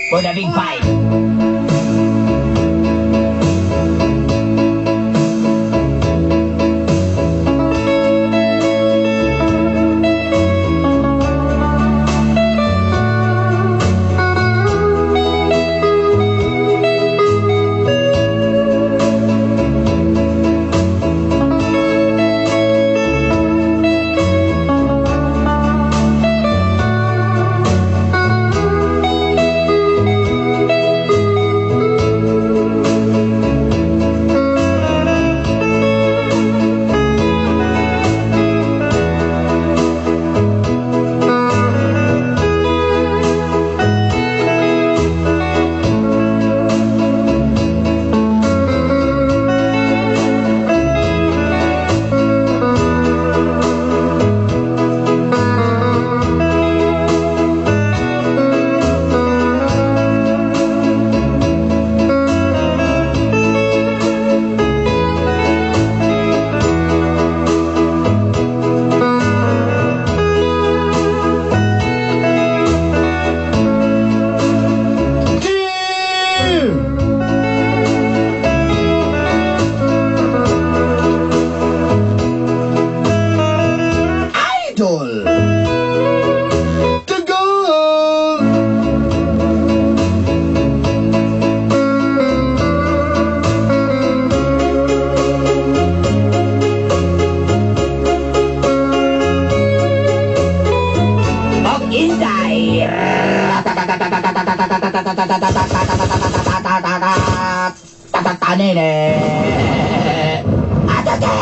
For the big five. Team! Idol! To go! Og Inday. Tatanene. Atata.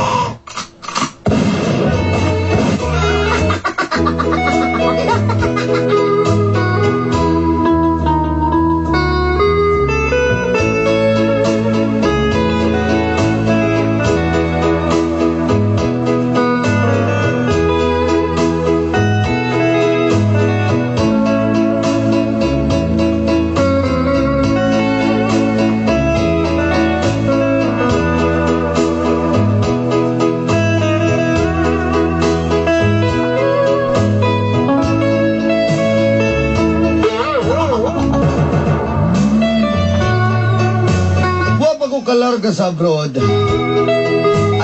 Wa pa ko kalarga sa abroad.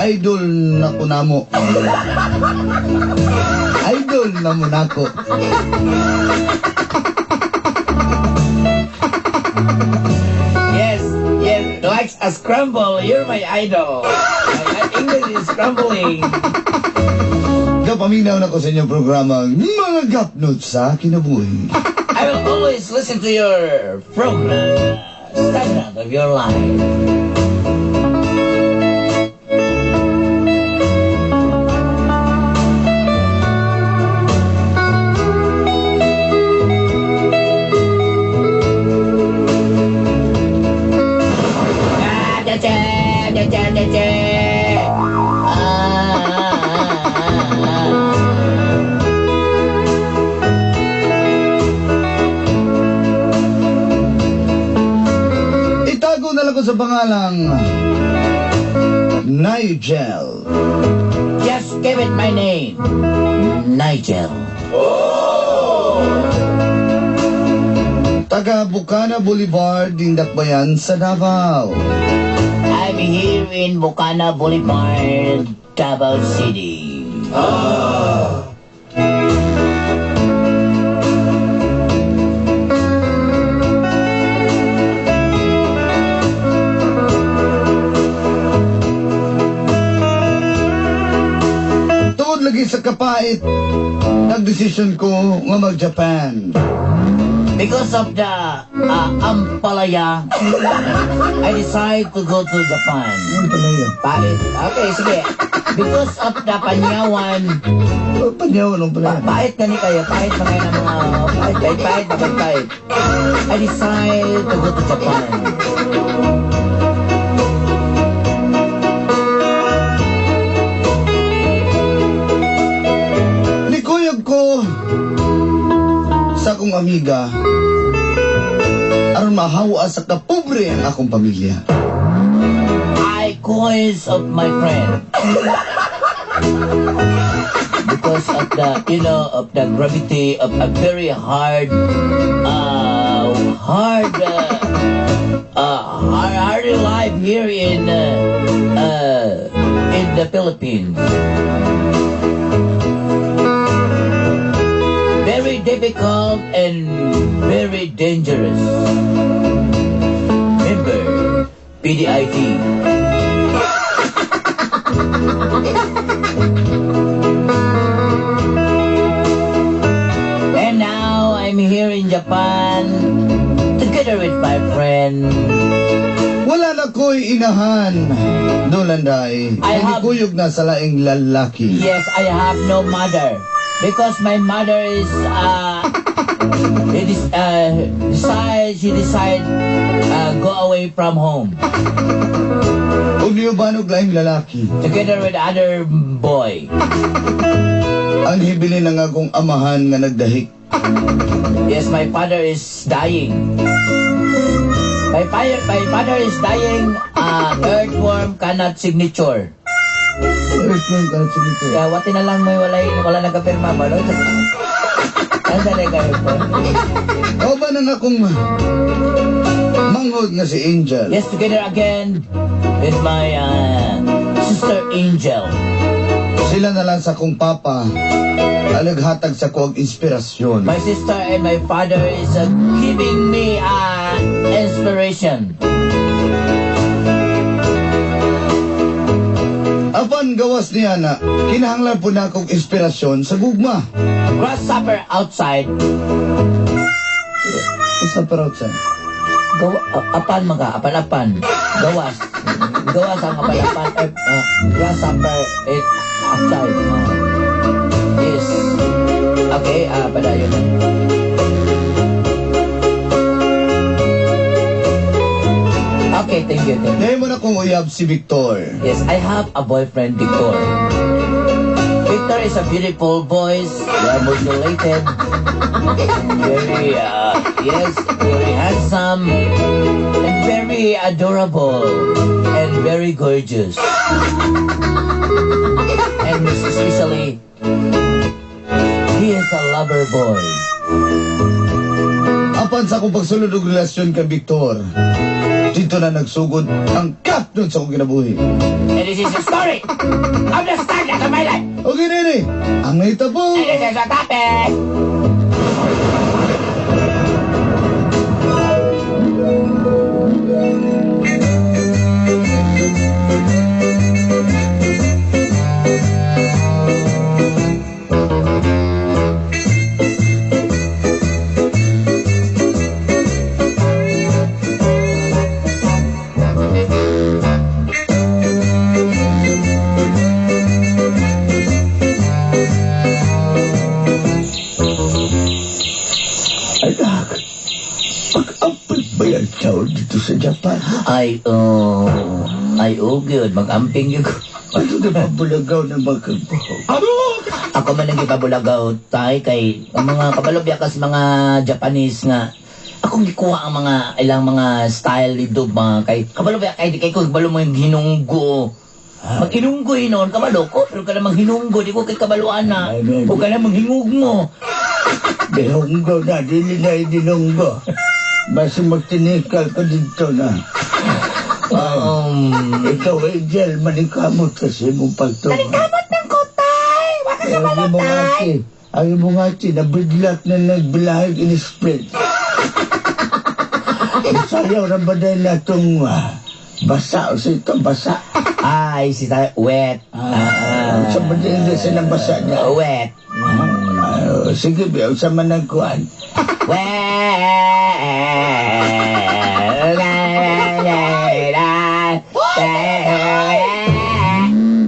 Idol na ko namo. Idol na mo nako. Yes, likes a scramble. You're my idol. My English is scrambling. Kapaminaw na ko sa inyong programa Mga Gapnot sa Kinabuhi. I will always listen to your program, standard of your life. Ah, cha, cha, cha, cha, cha, cha. Ah, ah, ah, ah. Itago na lang ko sa pangalang Nigel. Just give it my name, Nigel. Taga Bukana Boulevard, Dindakbayan sa Davao. I'm here in Bukana Boulevard, Davao City. Tungod lagi sa kapait, nagdesisyon ko nga mag-Japan. Because of the ampalaya, I decide to go to Japan. Ano pala yun? Pait. Okay, sige. Because of the panyawan, Oh, Panyawan ang pala yun. pait na ni kayo, pait na kayo ng mga, pait, pait, pait, pait, pait. I decide to go to Japan. Nikuyog ko sa akong amiga aron mahawa sa kapobre ang akong pamilya. I coins of my friend. Because of the, you know, of the gravity of a very hard, hard hard, hard life here in the Philippines. Very difficult and very dangerous. Member, PDIT. And now I'm here in Japan together with my friend. Wala na ko'y inahan, Dolanday. I have- Kuyog na sa laing lalaki. Yes, I have no mother because my mother is it is decide she decide go away from home Ug niuban og laing lalaki. Together with other boy. Ang hibilin ng akong amahan nga nagdahik. Yes, my father is dying. My father is dying. Earthworm cannot signature. Earthworm cannot signature. Kaya wati na lang may walay, wala nagkapirma ba? No? Ang dali kayo po. Kauban ang akong manghod nga si Angel. Yes, together again with my sister Angel. Sila na lang sa akong papa ang naghatag sa ko og inspirasyon. My sister and my father is giving me inspiration. Apan gawas niya na, kinahanglan po na akong inspirasyon sa gugma. Grasshopper outside. Grasshopper outside. Gawa, apan mga, apan-apan. Gawas. Gawas ang apan-apan. Grasshopper it outside. Yes. Okay, padayon na. Okay, thank you, thank you. Dahil mo na kong uyab si Victor. Yes, I have a boyfriend, Victor. Victor is a beautiful voice, well modulated, very, yes, very handsome, and very adorable, and very gorgeous. And especially, he is a lover boy. Apan sa akong pagsulod og relasyon kay Victor, dito na nagsugod ang katnod sa akong kinabuhi. And this is the story of the start of my life. Okay, nene, ang nahitabo. And this is the topic. Anak, mag-amping ba yan tao dito sa Japan? Ay, oh, ay, oh, good. Mag-amping yun. Ano na pabulagaw na magkabuhok? Ako man ang gipabulagaw, tay, kay ang mga kabalobya kas mga Japanese nga, akong gikuha ang mga ilang mga style dito mga kay kabalobya kay di kay ko kabalo mo yung hinunggo. Mag-hinunggo yun noon, kabalo ko, pero ka namang hinunggo, di ko kay kabaluan na. Ay, ay, O ka namang hingug mo. Dihunggo na, dili na idinunggo. Basta magtinikal ka dito na. Ikaw, Angel, manikamot kasi mong pagtungo. Manikamot ng kotay! Waka ka Ang imong malotay! ate, ang imong ate, nabidlak na nagbilahig in-split. Sayaw na ba dahil na itong basa o sa ito, basa? Ay, si tayo, wet. Sa ba dahil sa nang basa niya? Wet. Sige, biyaw sa managkuhan. Wet.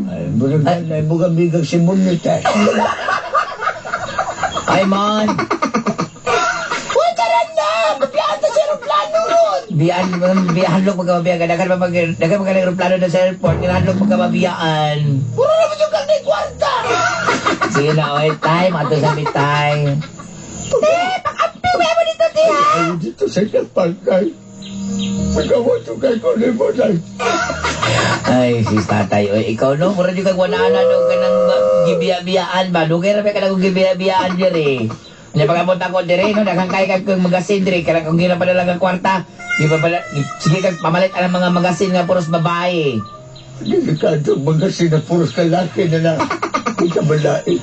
Ay, burag na, bugang-bigang si Munit eh. Ay, man. Uy, karan na! Mabiyaan ta sa aeroplano ron! Biyaan, biyaan lang pagkababiyaan ka. Dagan pa mag, dagan pa aeroplano na sa airport. Kinahanlog pagkababiyaan. Puro naman yung karne kwarta! Sige na, oy, tay. Mato sa bitay. Te, pag-ampi, mo dito, te, ha? Ay, dito sa Japan, kay. Pagkawato kay ko ni mo. Ay, si tatay, oy, ikaw no, mura di kag wala na no, kanang gibiya-biyaan ba? Dugay ra ba ka nang gibiya-biyaan diri. Hindi pag-abot ako dire, no, daghang kay kag kong magasin dire, kaya kung ginapadala ang kwarta, di pa pala, sige kag pamalit ang mga magasin nga puros babae. Delikado magasin na puros kalaki na na. Kita balai.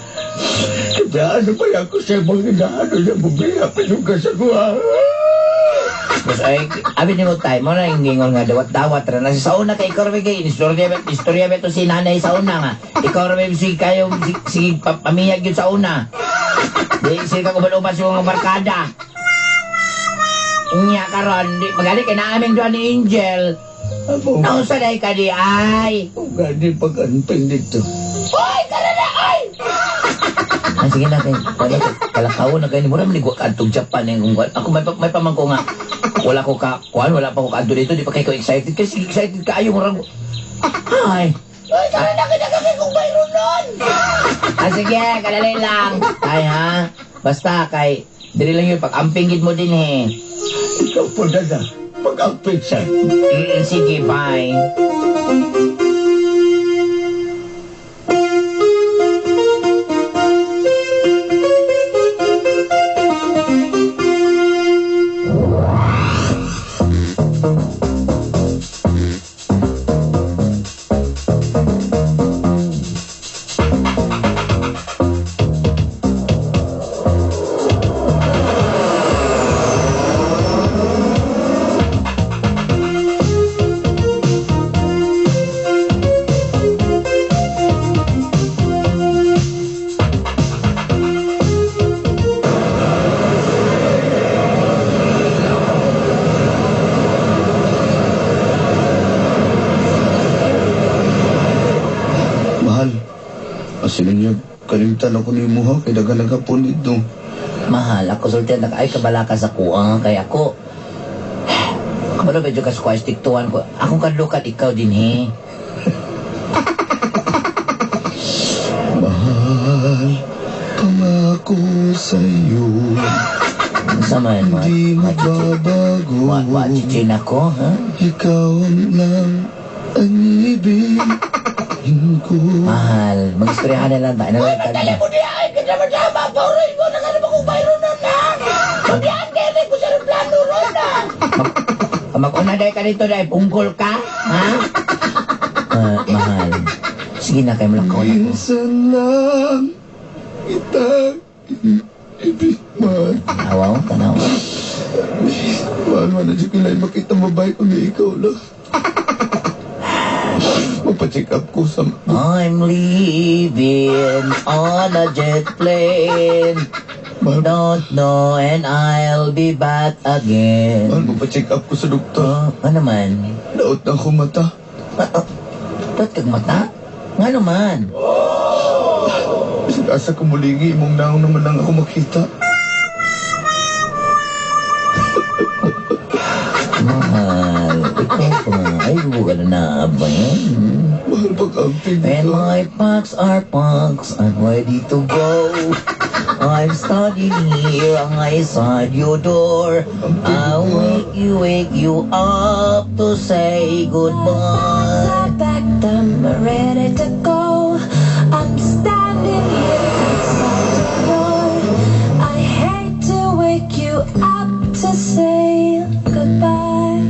Kaya ano ba yan ko sa mga inaano niya bubiya pinugas ako ah. Mas ay, abi ni mo tayo, mo na yung gingon nga dawat-dawat ra na sa una kay ikaw ra kay istorya ba istorya ba to si nanay sa una nga. Ikaw ra sige kayo sige pamiyag yun sa una. Di sige ka uban-uban sa mga barkada. Nya karon di magali kay naaming duha ni Angel. Amo, Nausa day ka di ay. ang gani pag-anping dito. Oy, tara na ay. Ah, sige na kay wala kalakaw na kay mura man igwa kadtog Japan eh, kung ako may pamangko nga wala ko ka kuan wala pa ko kaadto dito di pa kay ko excited kasi excited kaayo murag ay. Ay, tara na kay kay kung bayron nun. Ah, sige, kadali lang. Ay ha, basta kay dili lang yun pag amping gid mo din eh. Ikaw po na na. Pag-amping sa. Sige, bye. Mahal, asin niya, kalimtan ako ni Muha, kay daghan nagapon dito. Mahal, ako sultian na ay kabalaka sa kuang kay ako. Kabalo medyo ka sa tiktuan ko. Akong kadlukat ikaw din he. Mahal, pangako sa'yo, Sa man, hindi magbabago. Wa chichin ako, ha? Ikaw lang ang ibigin ko. Mahal, mag-istoryahan na lang tayo. Uy, madali mo niya! Ay, kadama-dama! Paurin mo! Nagano ba kung bayro nun na? Pabiyaan kayo na kung sa plano ron na! Mag-una dahil ka dito dahil punggol ka, ha? Ah, mahal. Sige na kayo, mulakaw na ko. Minsan lang kita ibig mahal. Awaw, tanaw. Mahal man na siya kilay makita babae kundi ikaw lang. Magpa-check up ko sa... I'm leaving on a jet plane. Mahal, Don't know and I'll be back again. mahal magpa-check up ko sa doktor. Oh, ano man? Daot na ako mata. Ba't kag mata? Nga naman. Bisag asa ko mulingi, imong naong naman lang ako makita. Mahal, ikaw pa. Ay, buka na na ba yan? Mahal pag-amping When ko. my packs are packs, I'm ready to go. I'm standing here outside your door. I'll wake you up to say goodbye. I packed, I'm ready to go. I'm standing here outside your door. I hate to wake you up to say goodbye.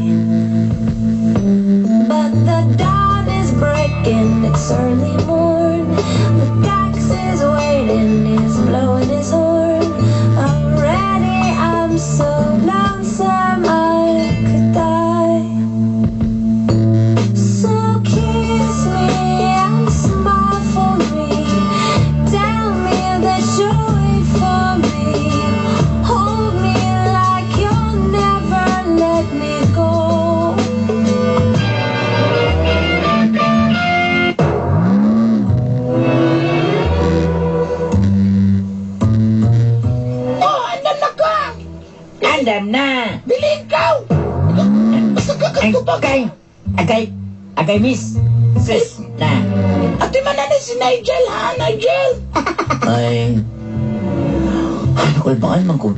But the dawn is breaking, it's early morn. The taxi's waiting, he's blowing his horn. Already I'm so lonesome I could die. So kiss me and smile for me. Tell me that you'll wait for me. Hold me like you'll never let me go. Oh, andam na ka! Andam na! Dili ikaw! Basta Ay, agay, agay, miss. Sis, na. Ate man na si Nigel ha, Nigel! Ay, ay, nakulbaan man ko,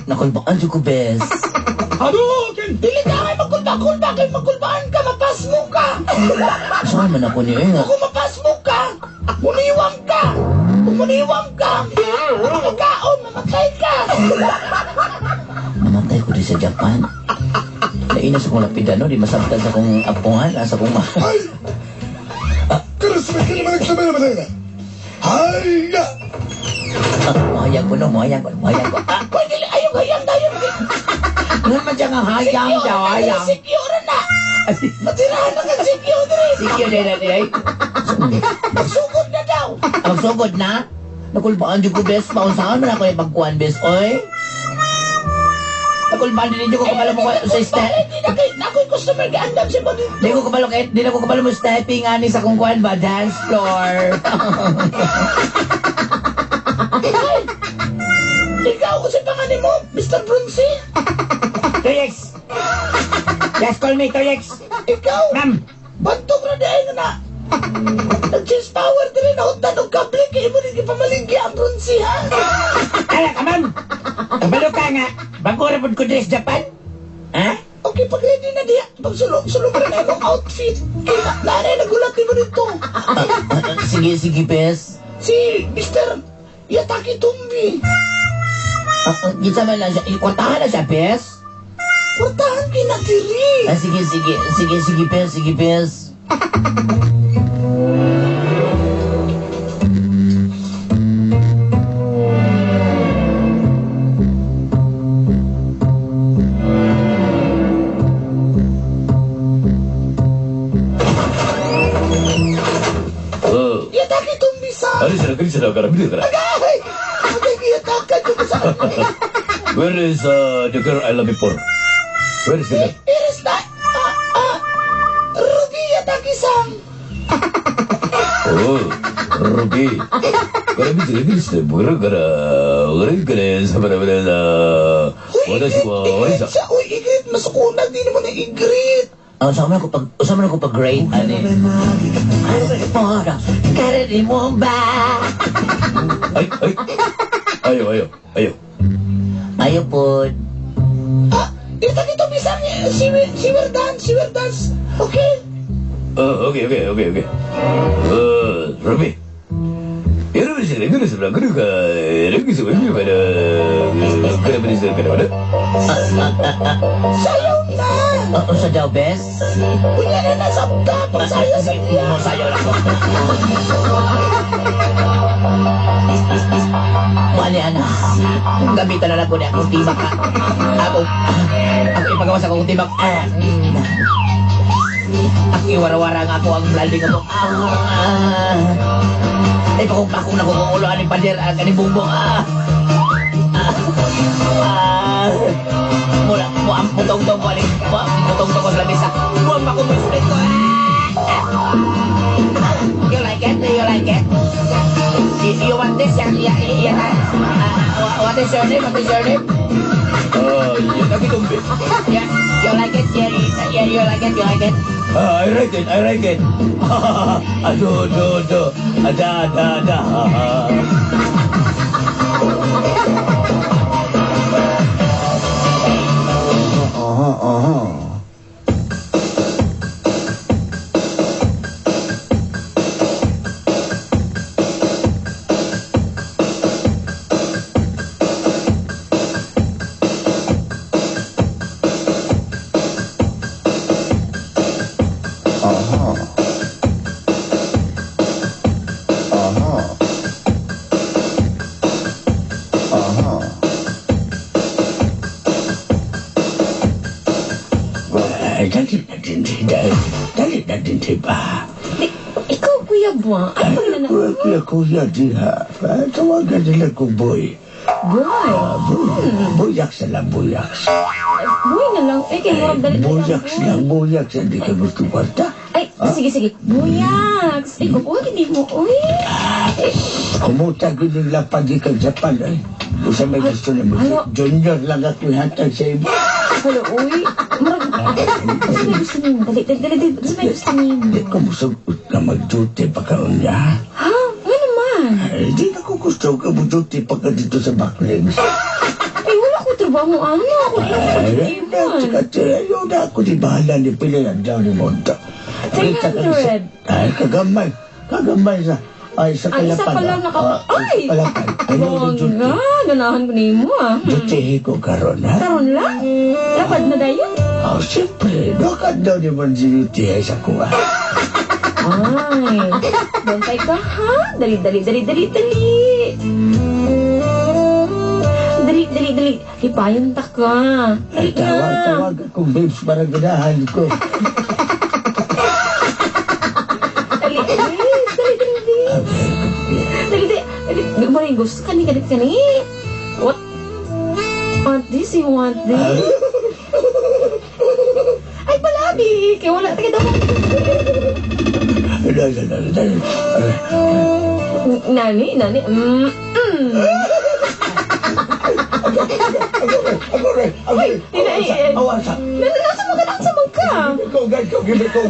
nakulbaan ko, bes. Hadouken! Dili ka kay magkulba-kulba kay magkulbaan ka, mapasmo ka! Saan man ako niya, eh, nga. Kung mapasmo ka, muliwang ka! Kung muniwang ka, makakaon, mamatay ka. Mamatay ko di sa Japan. Naina sa kong lapida, no? Di masabtan sa kong apungan, sa kong ma... Ay! Karasme ka naman nagsabi naman na. Haya! Mahayag ko, no? Mahayag ko, mahayag ko. Ah, Pwede, ayaw hayang tayo. Ano man siya nga hayang daw, hayang. Secure na. Matirahan na ka secure rin. Secure na na, ay. Magsugod na daw. Magsugod na? Nakulbaan di ko, bes. Paunsahan man ako yung pagkuhan, bes, oy. Nakulbaan din ko kabalo mo sa step. Hindi na kay, ako'y customer gaandam siya mo dito. Di ko kabalo kay, di na ko kabalo mo stepping ani sa kung kuan ba dance floor. Ay, ikaw ko sa pangalan mo, Mr. Brunsi. Toyex. Yes, call me Toyex. Ikaw, Ma'am. bantog na di ay nga na. Nag-change power din rin ako tanong kable kay mo rin ipamalinggi ang Brunsi, ha? Ala ka, ma'am. Kabalo ka nga. Bago ra pud ko dress Japan. Ha? Okay, pag ready na diya, pag sulong, sulong na imong outfit. Kaya, nanay, nagulat mo dito. Sige, sige, bes. Si Mr. Yataki Tumbi. Kinsa man lang siya. Kwartahan na siya, bes. Kwartahan kinadiri. Ah, sige, sige. Sige, sige, bes. Sige, bes. Yataki Tumbi sa. Agay! Agay, yatakan yung sa. Where is the girl I love before? Where is the girl? It is not, Ruby Yataki-san. Oh, Ruby. Uy, Igrit siya. Uy, Igrit. Masukuna. Di naman na Igrit. Sama ko pag sama ko pag grade ani. Para karani mo ba? Ay, ay. Ayo, ayo, ayo. Ayo po. Ah, Yataki Tumbi-san. She will dance. She will dance. Okay? Okay, okay, okay, okay. Ruby. Sayaw na. Sa daw, bes? Unya na nasabta. Pagsayaw sa iya. Sayaw na ko. Mali, ana. Gamitan na lang ko niya akong tibak. Ako, ako ipagawa sa akong tibak. Ako iwarawara nga ako ang landing ako. Ay, pakong-pakong na ko kung ulo aning pader, aning bumbong. Mula, mo ang putong-tong ko, aning, mo ang putong-tong ko sa lamisa. Mo ang pakong mo split ko. You like it? You like it? You want this? Yeah, yeah, yeah. What is your name? What is your name? Yataki Tumbi. Yeah, you like it? Yeah, yeah, you like it? You like it? I like it, I like it. Aduh, do, do. Ada, ada, ada. Aha, aha. Aha. Aha. Aha. Dali na din, dali na din, diba? Ikaw, Kuya Buang, ano na na? Kuya, kuya, diha. Tawagan nila ko, boy. Boy. Boy. Buyaks na lang, buyaks. Boy na lang. Ay, kaya murag dali. Buyaks lang, buyaks. Hindi ka gusto kwarta. Ay, sige, sige. Buyaks. Ay, kukuha, hindi mo. Uy. Kumuta ko yung lapad di kag Japan, ay. Usa may gusto na mo. Junior lang ako hatag sa iba. Hala, uy. Murag, ano may gusto nimo? Dali, dali, dali, dali. Ano may gusto nimo? Di ko musugot na mag-duty pa kaon niya. Ha? Ano naman? Ay, di na ko gusto ka mo-duty pa ka dito sa Backlings. Ay, wala ko trabaho, ano? Ako lang ko Ay, ayaw na ako di bahala ni pila yan daw ni Monta. 300. Ay, kagamay. Kagamay sa. Ay, sa Ang isa kalapan. pa lang Ah, Ay! sa kalapan. Ay, no, Bongga, ganahan ko nimo ah. Dutihi ko karon ha? Karon lang. Lapad na dayon. Oh, siyempre. Bakit daw ni man si Dutihi sa kuha? Ay, bantay ka ha? Dali, dali, dali, dali, dali. Dali, dali, dali. Lipayon ta ka. Ay, Dali tawag, na. tawag akong babes para ganahan ko. Dali, dali, dali, dali, dali. Dali, dali, dali. Di mo rin gusto kani, kani, kani. What? Want this? You want this? Ay, palabi! Kaya wala, taga daw. Dali, dali, dali. Nani, nani. Ako rin, ako rin. Ay, Awasa. Nani, nasa mo ka, nasa mo ka. Ikaw, ikaw, ikaw, ikaw.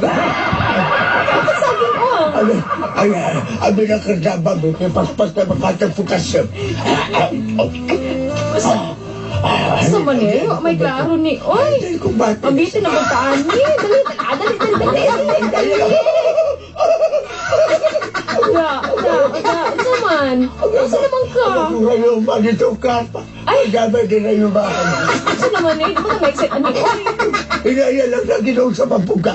Saging ko. Ay, ay, ay, nakardaba, may paspas na makatang potassium. Sa man eh, may klaro ni. Oy! Dali ko bati. Mabitin na magtaan ni. Dali, dali, dali, dali, dali, dali, dali. Da, da, da. Sa man? Sa naman ka? Ako rayo ba dito ka? Ay! Ay, gamay din rayo ba? Sa naman eh, di ba ka ma-excite ani? Oy! Inaya lang na ginaw sa mapuga.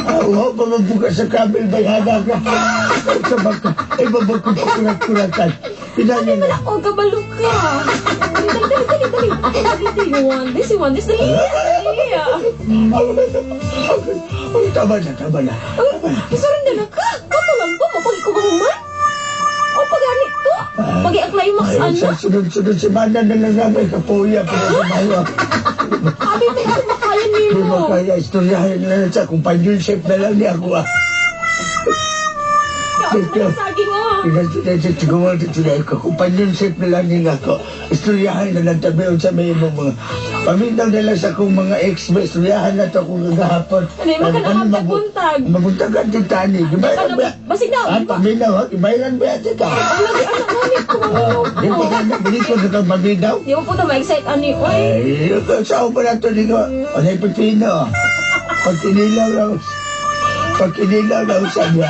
Uhaw pa mapuga sa kabel may hana ka. Sa baka, ay babagkukurat-kuratan. Inaya Ano lang. ako, kabalo ka. Dali, dali, dali, dali, dali. Dali, dali, you want this, you want this. Dali, dali. Ay, tama na, tama na. Ay, sorry na ka. Kato lang to, mapagikugahuman. O, pag-anit to. Pag ang climax, Ay, ano? sa sunod-sunod semana na lang namin kapuya para sa mawa. Abi, may makaya Di nimo. ba kaya istoryahin na lang sa companionship na lang niya ako ah. Kaya saging ah. Companionship na lang niya ako. Istoryahin na lang tabi sa may imong mga paminaw na lang sa akong mga ex ba istoryahan na to akong gagahapon. Ano yung mga nakakabuntag? Mabuntagan din tani. Gibayan ba? Basig na, Ah, di ba? paminaw ha? Gibayan ba ate ka? Ang lagi, anak nani ko, Di pa ka na, bili ko na kang paminaw. Di mo po na ma-excite, ani, oy. Ay, sa pa na ito niyo. Ano yung pipino? Pag inilaw raw, pag inilaw raw sa niya.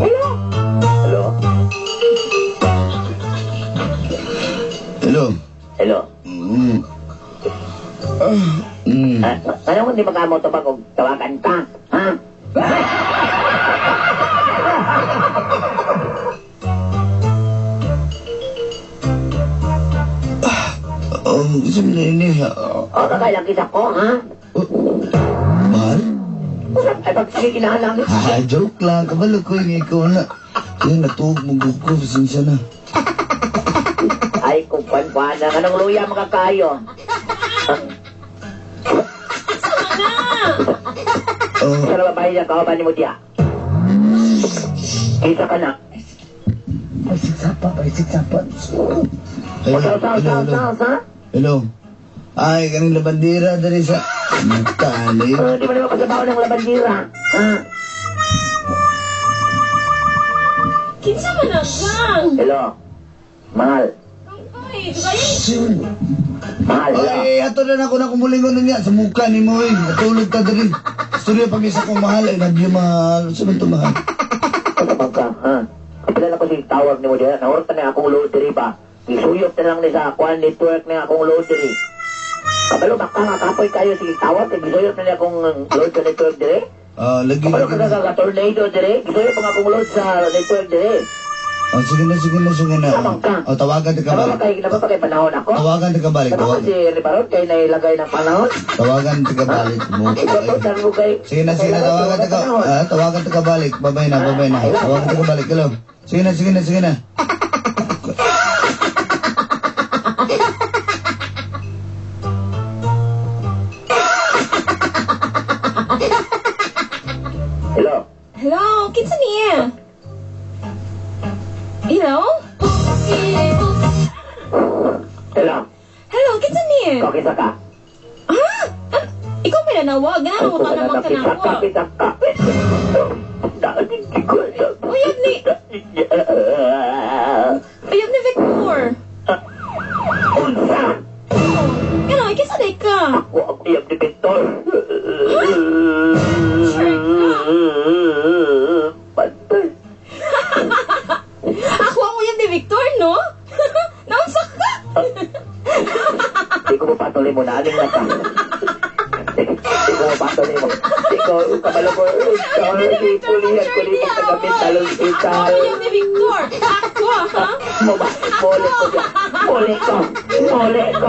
Hello? Hello. Hello? Ah, ano kung di ba ka mo tubag og tawagan ka? Ha? Oh, gusto mo na ini. O, kakailang kita ko, ha? Mahal? Ay, pag sige, kinahalang. Ah, joke lang. Kabalo ko yung ikaw na. Kaya natuog mo ko. Pasensya na. Ay, kung kwan-kwan na. Anong luya makakayo? Oh, Sa na babae niya, kawaban ni mo diya. Kita ka na. Ay, siksapa, ay, siksapa. Hello, Sa, sa, hello, sa, hello. sa, sa? Hello. Ay, kaning labandira dali sa... Matali. Ah, di ba naman kasabaw ng labandira? Ha? Kinsa man ang gang? Hello? Mahal. Ay, kaya Mahal, hello? Ay, ato na ako na kumulingon na niya sa mukha ni mo eh. Natulog ta dali. Istorya pag isa kong mahal. I love you, mahal. Saan man to, mahal? Ano ba ka, ha? Kapilan ako si tawag ni mo diya. Nahurot na akong load diri ba? Isuyop na lang ni sa akuan network na akong load diri. Kabalo baka nga kapoy kayo sige tawag kay gisuyop na ni akong load sa network diri. Ah, lagi, Kabalo lagi. ka ka tornado diri. Gisuyop ang akong load sa network diri. Oh, sige na, sige na, sige na. Tamang ka. Oh, tawagan ka Napa balik. pa kay napa pa kay panahon ako? Tawagan ka balik. Napa pa Tawagan. si Ribarot kay nailagay ng panahon? Tawagan ka balik. Mukha, Ikaw ay. mo kay Sige na, sige na, tawagan ka. Ah, tawagan ka balik. Babay na, babay na. Tawagan ka balik. Hello. Sige na, sige na, sige na. Hello. Hello, kinsa nawag. Nga Ako mo ka ka na naman ka na nakita, ako. kapit ang kapit. Hindi ko alam. Uyab ni, uyab ni Victor. Unsa? Oh, Gano'n, ikisa day ka. Ako ang uyab ni Victor. Sure ka. Pantay. Ako ang uyab ni Victor, no? Naunsa ka? Di ko mapatuloy mo na. Aling na ka. Di ko mapatuloy mo. Di ko kabalo ko. Pulihan ko ni pagkagapit talong Ako sita. ang uyab ni Victor. Ako, ha? Mo ba? Mole ko dyan. Mole ko. Mole ko.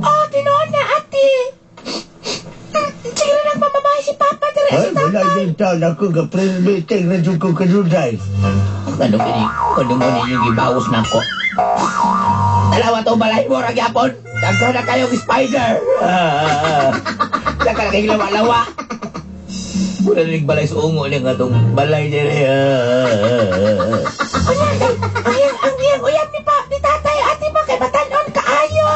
Oh, tinuod na ate. Sige na nagpamamahay si Papa diri Ay, si wala tatay. din taon ako ka meeting na dyan ko kanunay. Ano gini? Ano mo ninyo gibawas na ko? Dalawa to balay mo, ragyapon. Daghan na kayong spider. Daghan na kayong lawa-lawa. Mura na balay sa ungo niya nga tong balay niya. Unya kay ang iyang uyab ni pa ni tatay ate ba kay batanon kaayo.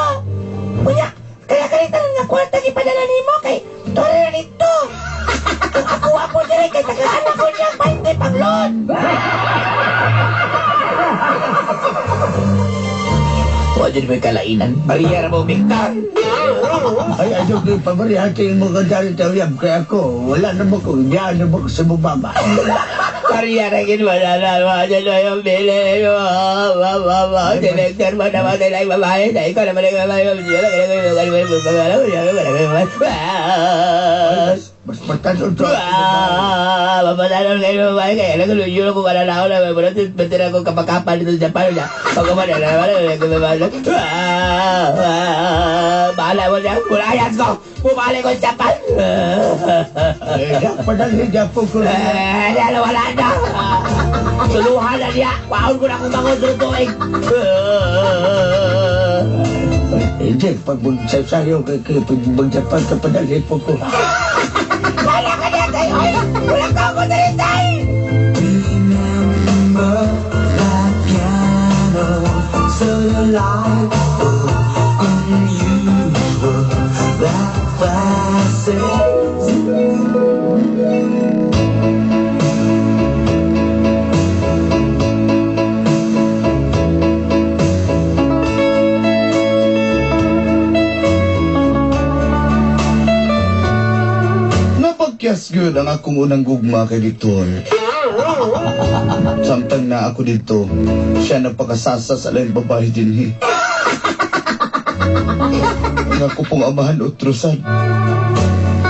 Unya, kaya kalitan nga kwarta gipadala nimo kay tore na nito. Ang ako ako diri kay tagaan ako niya 20 panglon. Wa dyan may kalainan. Bariyara mo, Victor. Ay, ano ko pabarihatin mo ka dahil tawiyab kaya ako. Wala naman ko. Diyan naman ko sa mababa. Bariyara gin wala na wa dyan na yung bili mo. Wa wa wa director mo naman nila yung babae. Na ikaw naman yung babae. Mas matanon to. Ah, mapatanon kayo ng babae. Kaya naguluyo ko wala na ako na may mga mentira ko kapag-kapal dito sa Japan. Pag bahala mo siya. Pulayas ko. Bumalik ko sa Japan. Eh, dapat na po ko. Eh, wala na. Suluhan na niya. Kwaon ko na kung bangon sa tuig. Hindi, pag magsasayo kay pag magjapan ka padalhin po ko. Wala ka niya tayo. Oy, wala ka ako diri tay. Remember that piano, so delightful, unusual, that classic. Napagkyas gyud ang akong unang gugma kay Victor. Samtang na ako dito, siya nagpakasasa sa laing babae dinhi. Ang ako pong amahan utrosan.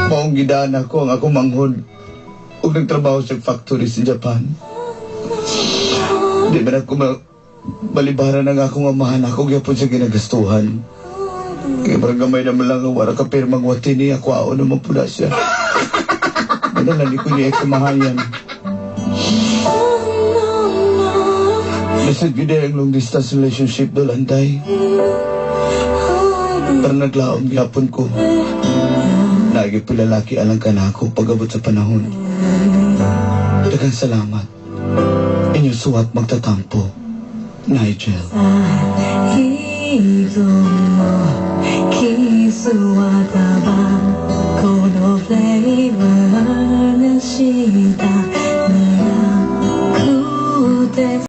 Maong gidaan ako ang akong manghod ug nagtrabaho sa factory sa Japan. Di ba na ako balibaran ang akong amahan ako gyapon sa ginagastuhan. Kaya parang gamay naman lang ang wala ka pirmang wati niya, kwao naman pula siya. Ganun lang, di ko niya kamahayan. Lisod yun ang long distance relationship doon, Anday. Pero naglaom gyapon ko. Lagi po lalaki alang ka na ako pag-abot sa panahon. Daghang salamat. Inyong suwat magtatampo. Nigel. いつもキスはタバコのフレーバー。